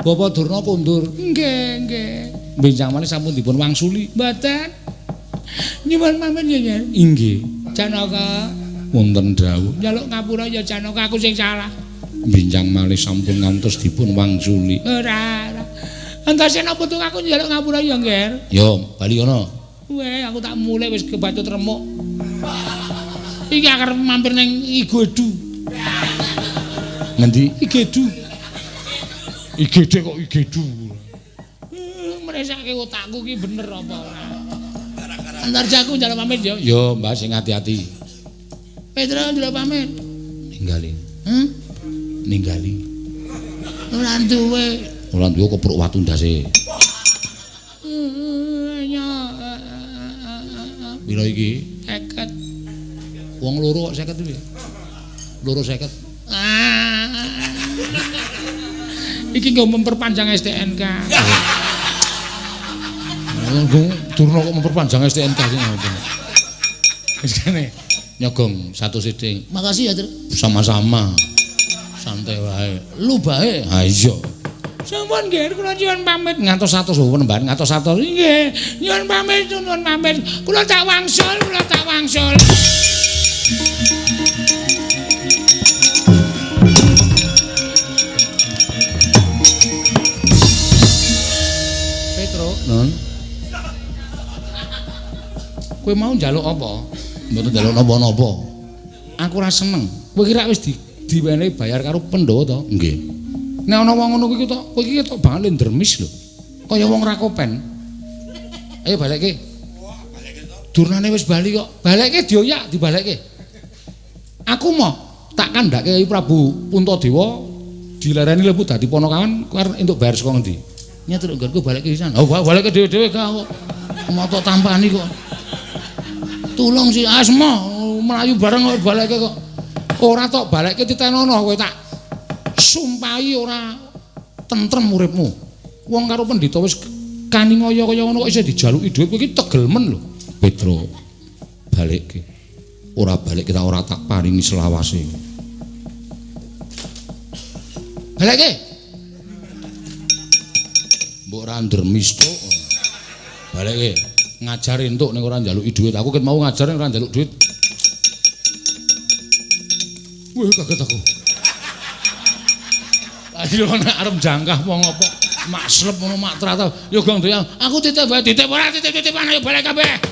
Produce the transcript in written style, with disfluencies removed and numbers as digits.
Bapak Durna kondur. Nggih, nggih. Benjang malih sampun dipun wangsuli. Mboten. Nyuwun pamit ya, Nger. Inggih. Janaka, Wonten dawuh. njaluk ngapura ya Janaka, aku sing salah. Benjang malih sampun ngantos dipun wangsuli. Ora, ora. Entase napa tuh aku njaluk ngapura ya, Nger. Yo, bali kono. Weh, aku tak mulih wis kebacut remuk. Iki arep mampir ning Igodu. Ngendi? Igedu. IGD kok Igedu. Mresake otakku ki bener apa ora. Antar aku njaluk pamit ya. Yo, Mbak sing ati-ati. Petro njaluk pamit. Ninggali. Hmm? Ninggali. Ora duwe. Ora duwe kepruk watu ndase. Nya. Piro iki? 50. Wong loro kok 50 piye? Loro 50. Ah. Iki nggo memperpanjang STNK. Durna kok memperpanjang STNK sing ngopo. Wis kene nyogong satu siding. Makasih ya, Tru. Sama-sama. Santai wae. Lu bae. Ha iya. Sampun nggih, kula nyuwun pamit. Ngantos 100 penembahan ngantos 100. Nggih, nyuwun pamit, nyuwun pamit. Kula tak wangsul, kula tak wangsul. Petro, Non. Kowe mau njaluk apa? Mboten njaluk napa-napa. Aku ora seneng. Kowe kira wis diwenehi bayar karo Pandhawa to? Nggih. Nek ana wong ngono kuwi to, kowe iki ketok banget ndremis lho. Kaya wong ra kopen. Ayo balekke. Durnane wis bali kok. Balekke dioyak, dibalekke. Aku mau tak kandhake Prabu Puntadewa dilereni lebu dadi ponokawan kowe arep entuk bayar saka ngendi? Nyetruk nggonku balekke pisan. Oh, balekke dhewe-dhewe gak kok. Moto tampani kok. Tulung si Asma mlayu bareng kok balekke kok. Ora tok balekke titenono kowe tak sumpahi ora tentrem uripmu. Wong karo pendhita wis kaningaya kaya ngono kok isih dijaluki dhuwit kowe iki tegel men lho. Petro balekke. Ora balik kita ora tak paringi selawase. Balekke. Mbok ora ndremis tok. Balekke. Ngajar entuk ning ora njaluki dhuwit. Aku ket mau ngajar ning ora njaluk dhuwit. Wih, kaget aku. Lagi nek arep jangkah wong apa mak slep ngono mak trata. Yo gong doyan. Aku titip wae, titip ora titip-titipan ayo balik kabeh.